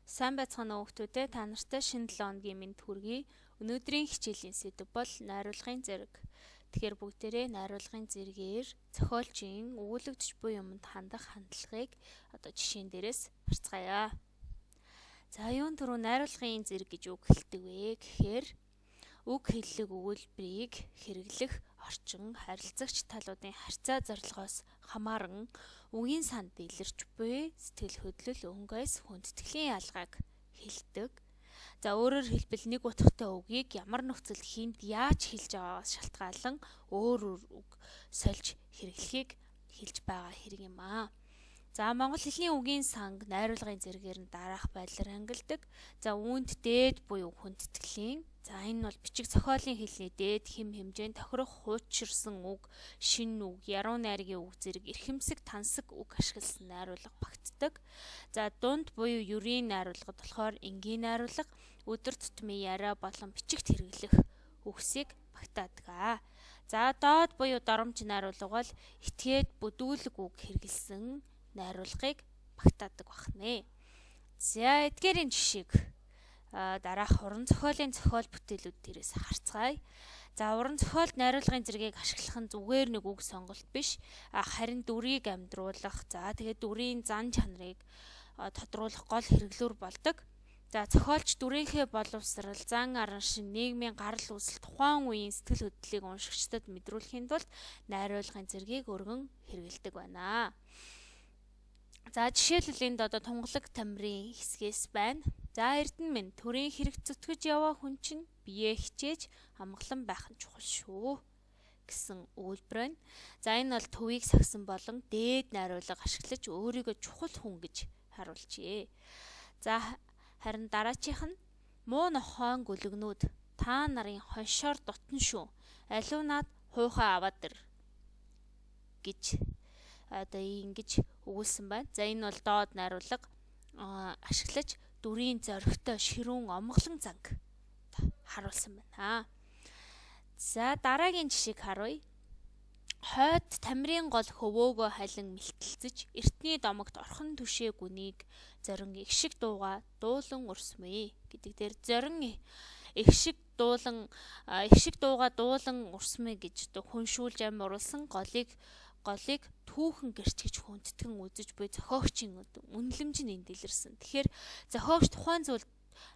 Сайн байцгаана уу хүмүүстээ, та нартай шинэ 7 хоногийн мэнд хүргэе. Өнөөдрийн хичээлийн сэдэв бол найруулгын зэрэг. Тэгэхээр бүгдээрээ найруулгын зэргээр зохиолчийн өгүүлэгдэж буй юмд хандах хандлагыг одоо жишээн дээрээс харцгаая. За, юун түрүү найруулгын зэрэг гэж үг хэлдэг вэ гэхээр үг хэллэг өгүүлбэрийг хэрэглэх орчин, харилцагч талуудын харьцаа зорилгоос хамааран үгийн санд илэрч буй сэтгэл хөдлөл, өнгөөс хүндэтгэлийн ялгааг хэлдэг. За, өөрөөр хэлбэл нэг утгатай үгийг ямар нөхцөлд хэнд яаж хэлж байгаагаас шалтгаалан өөр өөр үг сольж хэрэглэхийг хэлж байгаа хэрэг юм аа. За, монгол хэлний үгийн санг найруулгын зэрэгээр нь дараах байдлаар ангилдаг. За, үүнд дээд буюу хүндэтгэлийн. За, энэ бол бичиг зохиолын хэлний дээд хэм хэмжээнд тохирох хуучирсан үг, шинэ үг, яруу найргийн үг зэрэг эрхэмсэг, тансаг үг ашигласан найруулга багтдаг. За, дунд буюу ерийн найруулгад болохоор энгийн найруулга, өдөр тутмын яриа болон бичигт хэрэглэх үгсийг багтаадаг. За, доод буюу доромж найруулга бол этгээд бүдүүлэг үг хэрэглэсэн найруулгыг багтаадаг бахнэ. За, эдгээрийн жишээг дараах уран зохиолын зохиол бүтээлүүд дээрээс харцгаая. За, уран зохиолд найруулгын зэргийг ашиглах нь зүгээр нэг үг сонголт биш. Харин дүрийг амьдруулах, за тэгээд дүрийн зан чанарыг тодруулах гол хэрэглүүр болдог. За, зохиолч дүрийнхээ боловсрал, зан араншин, нийгмийн гарал үүсэл, тухайн үеийн сэтгэл хөдлөлийг уншигчдад мэдрүүлэхийн тулд найруулгын зэргийг өргөн хэрэглэдэг байна. За, жишээлбэл энд одоо тунгалаг тамирын хэсгээс байна. За, Эрдэнэ минь, төрийн хэрэг зүтгэж яваа хүн чинь биеэ хичээж амгалан байх нь чухал шүү гэсэн өгүүлбэр байна. За, энэ бол төвийг сахисан болон дээд найруулга ашиглаж өөрийгөө чухал хүн гэж харуулжээ. За, харин дараачих нь муу нохойн гүлэгнүүд та нарын хоншоор дутна шүү. Алиунаад хуйхаа аваад ир гэж одоо ингэж өгүүлсэн байна. За, энэ бол доод найруулга ашиглаж дүрийн зоригтой ширүүн омглон занг харуулсан байна. За, дараагийн жишээг харуя. Хойд тамирын гол хөвөөгөө халин мэлтэлцэж эртний домогт орхон түшээ гүнийг зорин их шиг дууга дуулан урсмээ гэдэг дээр зорин их шиг дуулан их шиг дууга дуулан урсмээ гэж хүншүүлж амь уруулсан голыг түүхэн гэрч гэж хүндэтгэн үзэж буй зохиогчийн үнэлэмж нь энд илэрсэн. Тэгэхээр зохиогч тухайн зүйлд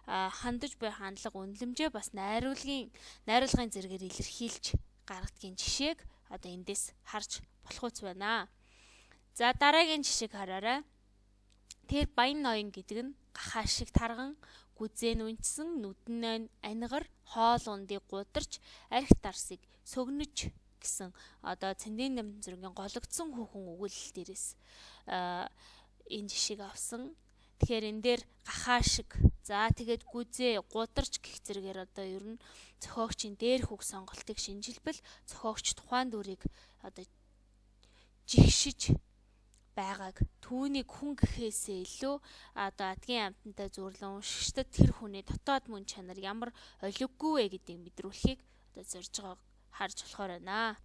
хандаж буй хандлага үнэлэмжээ бас найруулгын зэрэгээр илэрхийлж гаргадгийн жишээг одоо эндээс харж болох үс байна. За, дараагийн жишээг хараарай. Тэр баян ноён гэдэг нь гахаа шиг тарган гүзэн үнчсэн нүдэн анигар хоол ундыг гударч арх дарсыг сөгнөж гэсэн одоо цэндийн намын зэргийн гологдсон хүүхэн өгүүлэл дээрээс энэ жишээг авсан. Тэгэхээр энэ дээр гахаа шиг, за тэгээд гүзээ, гударч гэх зэрэгээр одоо ер нь зохиогчийн дээрх үг сонголтыг шинжилбэл зохиогч тухайн дүрийг одоо жигшиж байгааг түүнийг хүн гэхээсээ илүү одоо адгийн амьтантай зүйрлэн уншигчдад тэр хүний дотоод мөн чанар ямар олиггүй вэ гэдгийг мэдрүүлэхийг одоо зорж байгааг харж болохоор байна.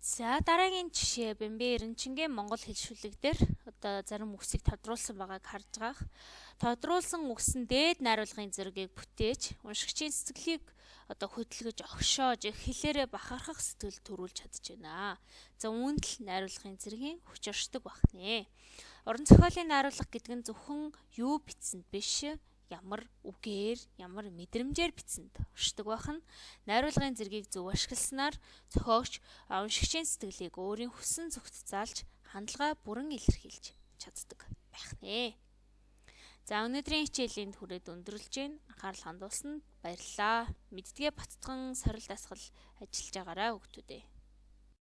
За, дараагийн жишээ Бэмбэ Эренчингийн Монгол хэлшүүлэг дээр одоо зарим үгсийг тодруулсан байгааг харж байгаа. Тодруулсан үгс нь дээд найруулгын зэргийг бүтээж уншигчийн сэтгэлийг одоо хөдөлгөж огшоож хэлээрээ бахархах сэтгэл төрүүлж чадж байна. За, үүнд л найруулгын зэргийн хүч оршдог бахнэ. Уран зохиолын найруулга гэдэг нь зөвхөн юу бичсэнд биш, ямар үгээр, ямар мэдрэмжээр бичсэнд оршдог байх нь. Найруулгын зэргийг зөв ашигласнаар зохиогч уншигчийн сэтгэлийг өөрийн хүссэн зүгт заалж хандлага бүрэн илэрхийлж чаддаг байх нэ. За, өнөөдрийн хичээлийн хүрээд өндөрлөж байна. Анхаарал хандуулсанд баярлалаа. Мэддэгээ баттган сорил дасгал ажиллаж байгаарай хүмүүстээ.